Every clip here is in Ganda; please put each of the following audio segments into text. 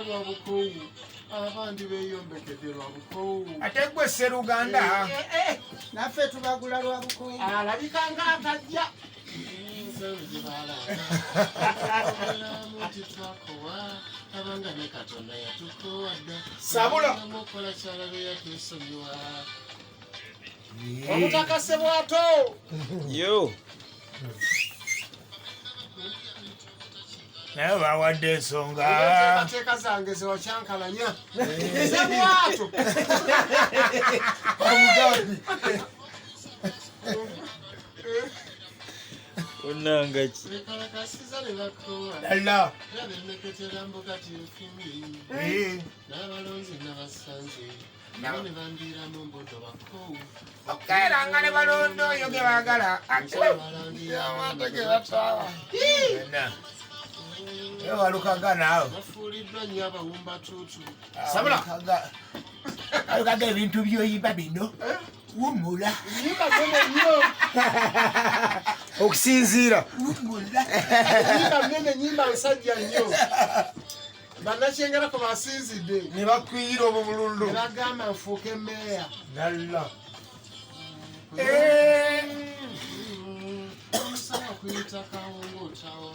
Lwa bukoowu, abandi beeyombekedde lwa bukoowu. Ate gwe Sseruganda. Naffe tubagula lwa bukoowu. Alabika ng'atajja ensalo gye baalanga nti twakowa, abanga ne Katonda yatukoowa dda. Sabula. Okola kyalabe yatwesonyiwa. Omutaka Ssebwato. Yo. Naye bawadde ensonga. Enteekateeka zange zewakyankalanya, Ssebwato. Omugambi. Onanga ki? Bekalakasiza ne bakoowa. Dala. Nabenneketera mbuga tinfumbi. N'abalonzi nabasanze nabo ne bandiiramu mbuto bakoowu. Okukeeranga ne balonda oyo ge baagala, ate amaato ge batwala. Naye walukaga naawe. Bafuuliddwa nnyo abawumbatuutu. Sabula. Walukaga, ebintu byoyimba bino wumula. Nyimba nene nnyo. Okusinziira. Wumula. Nyimba nene, nyimba nsajja nnyo. Bannakyengerako basinzidde. Ne bakwiyira obwo bululu. Ne bagamba nfuuke meeya. Nalla. Omusawo kuyita kawunga otawa.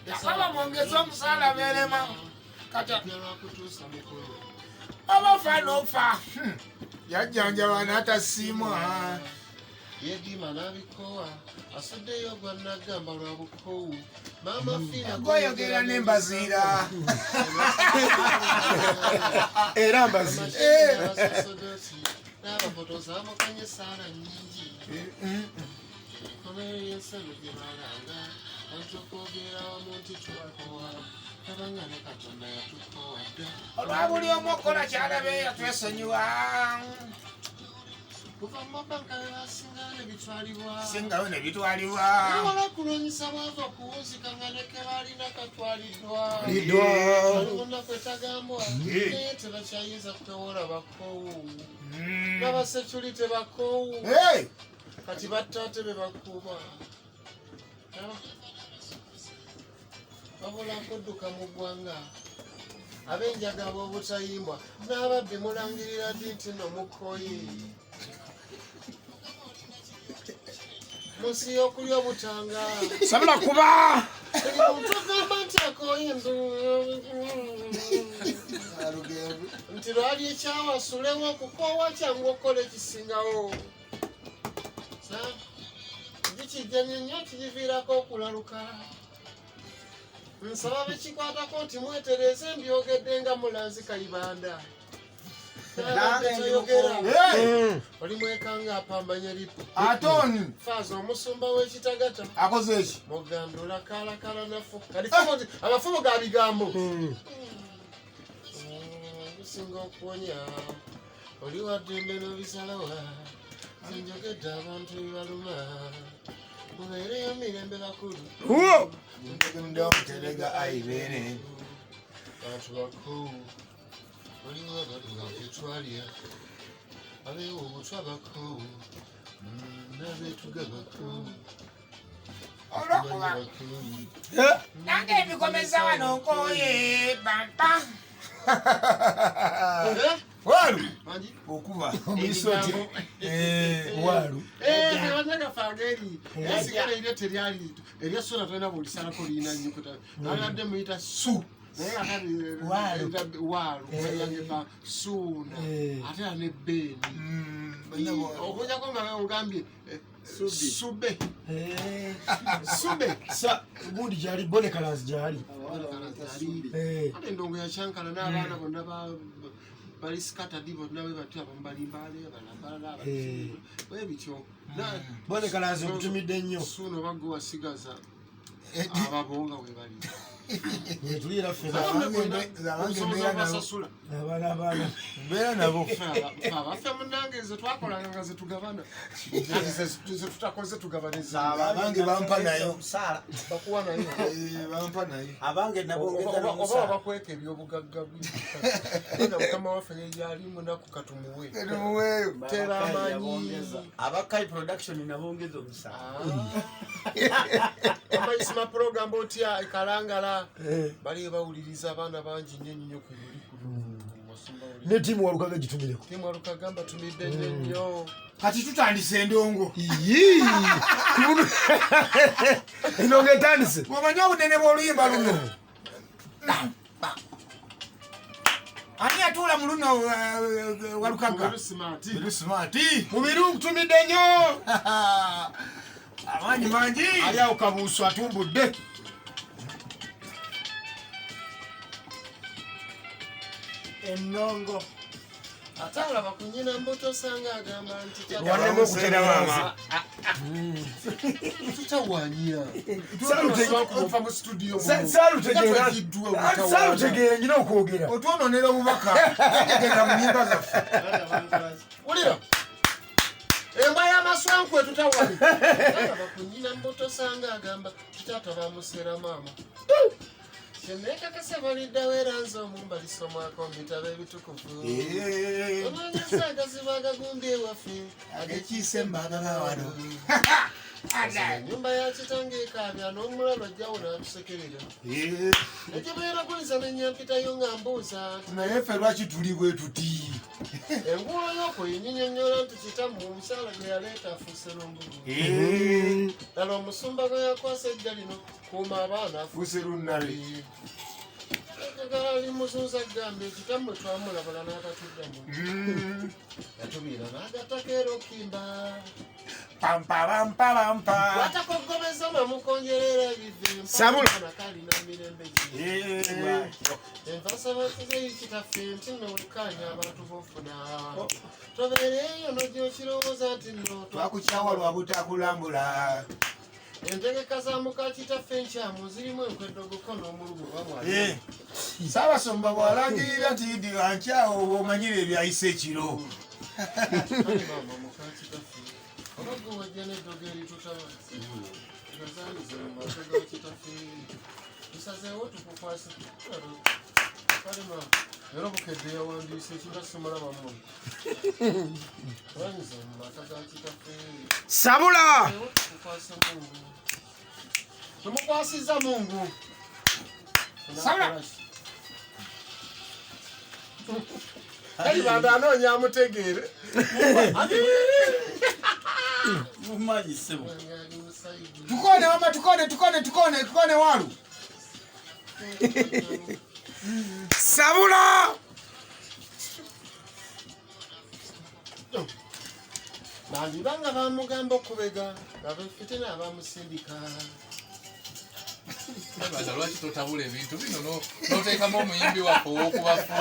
Yasaba mwongeze omusaala, beerema kati. Lwakutuusa mukolo. Oba ofa n'ofa. Yajjanjaba n'atasiimwa. Yediima n'abikowa, asuddeyo gwa nagamba lwa bukoowu. Maama Fiina. Goyogera n'embaziira. Era mbaziira. Abasosodooti n'abapotozi abamukanye esaala nnyingi. Enkomerero y'ensalo gye balanga bantu okwogera awamu nti twakowa, abanga ne Katonda yatukoowa dda. Olwa buli omu okukola kyalabe yatwesonyiwa. Kuva mu mabanka be basingayo ne bitwalibwa. Singayo ne bitwalibwa. Ewala kulwanyisa bwava okuwunzika nga ne ke balina katwaliddwa. Liddwa. Waliwo nnaku etagambwa, naye tebakyayinza kwewola, bakoowu. N'abaseculite bakoowu. Hey! Kati batta ate be bakuuma, babula kudduka mu ggwanga. Ab'enjaga, ab'obutayimbwa n'ababbi, mulangirira ddi nti no mukooye mu nsi y'okulya obutanga? Sabula kuba. Buli muntu agamba nti akooye nti lwali ekyawasulewo okukoowa kyangu okukola ekisingawo. Gikijjanye nnyo, kigiviirako okulaluka. Nsaba bekikwatako nti mwetereeze. Mbyogedde nga mulanzi Kayibanda. Nange ndi Toyogera. Hey! Oli mwekanga apambanye lipo. Ate oni? Faaza omusumba w'ekitagata. Akoze eki? Mugandula kalakala nafu kati abafumu ga bigambo gusinga okuwonya. Oli waddembe n'obisalawa. Zenjogedde abantu ebibaluma. Mubeereyo mirembe bakulu. Uwo! Ndomuterega ayibeere. Bantu bakulu, waliwo abaddugavu tetwalya, abeewa obutwa bakulu, n'abeetuga bakulu. Olwokuba bakulu. Nange ebikomeza wano, nkooye bampa. Walu! Mangi? Okuba. Omuisoti. Walu. Amanya ageri esigala eryo teryali erya suna, tolina bwolisalako lirina nnyukuta nalibadde muyita su, naye akati Waalu. Waalu yangepa suuna. Ate era ne beeni okujjako nga ogambye sube sube. Sa gundi gyali bonekalas gyali. Ate endongo yakyankala n'abaana bonna bali scattered bonna bwe batyo, abamu bali Mbaale, abalala bwe bityo. Bonekalas okutumidde nnyo. Suuna oba gwe wasigaza ababo nga we bali. Tuliira ffe. Abange mbeera nabo. Obasasula. Abaana abaana. Mbeera nabo. Ffe abaffe munnange ze twakolanga nga zetugabana, ze tutakoze tugabaneza. Abange bampa nayo. Omusaala. Bakuwa nayo. Bampa nayo. Abange nabongeza Oba n'omusaala. bakweka ebyobugagga bwe mukama waffe yeyali munaku, katumuwe. Tumuweeyo. Teramanyi. Abakai Production nabongeza omusaala. Mama Ismail. Maama program otya ekalangala baliyo bawuliriza abaana bangi nnyo nnyo ku luli ku musumba wuli. Ne tiimu Walukaga gitumireko. Tiimu Walukaga mbatumidde nnyo nnyo. Kati tutandise endongo. Iyii! Endongo etandise. Omanyi obunene bw'oluyimba luno. Ani atuula mu luno Walukaga? Mubiru Smart. Mubiru Smart. Mubiru nkutumidde nnyo. Amaanyi mangi. Ali awo Kabuusu atumbudde. Ennongo. Ate alaba ku nnyina mbuto osanga agamba nti Wannema okutera maama. Tutawaanyira. Okuva mu studio muno. Saalutegeera nyina okwogera. Otwononera obubaka. Tegenda mu nnyimba zaffe. Wulira. Embwa y'amaswanku etutawali. Alaba ku nnyina mbuto osanga agamba kitaata bamuseera maama. Kyenneekakasa baliddawo era nze omumbalisomwako mu bitabo ebitukuvu. Onoonyeza agazibu agagumbye ewaffe Agekiise embaagala wano. Ennyumba ya kitange ekaabya n'omulalo ajjawo n'atusekerera. Egibeera guliza n'ennyampitayo nga mbuuza nti Naye ffe lwaki tuli bwe tuti? Engulo y'okwo yennyinnyonnyola nti kitammwe omukyala gwe yaleeta afuuse lumbugu. Ddala omusumba gwe yakwasa ejja lino kuuma abaana Afuuse lunnabe. Eddagala limuzuuza gamba ekitammwe twamulabala n'atatuddamu. Yatubiira n'agattako era okimba. Pampa pampa pampa. Watakogobeza namukonjerera ebive. Sabula. Kalina mirembe ki. Enfa saba kitaffe nti nno wekkaanya abantu b'ofuna. Tobeereeyo n'ojja okirowooza nti nno Twakukyawa lwa butakulambula. Entegeka za muka kitaffe enkyamu zirimu enkwedogoko n'omulugu oba Ssaabasumba bw'alangirira nti Idi ankyawo bw'omanyira ebyayise ekiro. Kale maama muka kitaffe oba gwe wajja n'eddogo eritutaba gazaanize mu maaso ga kitaffe tusazeewo tukukwase. Kale maama era obukedde yawandiise ekinta simulabamu olanyize mu maka ga kitaffe. Sabula. Tukukwase Mungu, tumukwasiza Mungu. Sabula. Kayibanda anoonya amutegeere. Mumanyi ssebo. Tukone wama tukone tukone tukone tukone walu. Sabula. Bandibanga bamugamba okubega nga befitina abamusindika. Lwaki totabula ebintu bino n'oteekamu omuyimbi waffe ow'okubafu?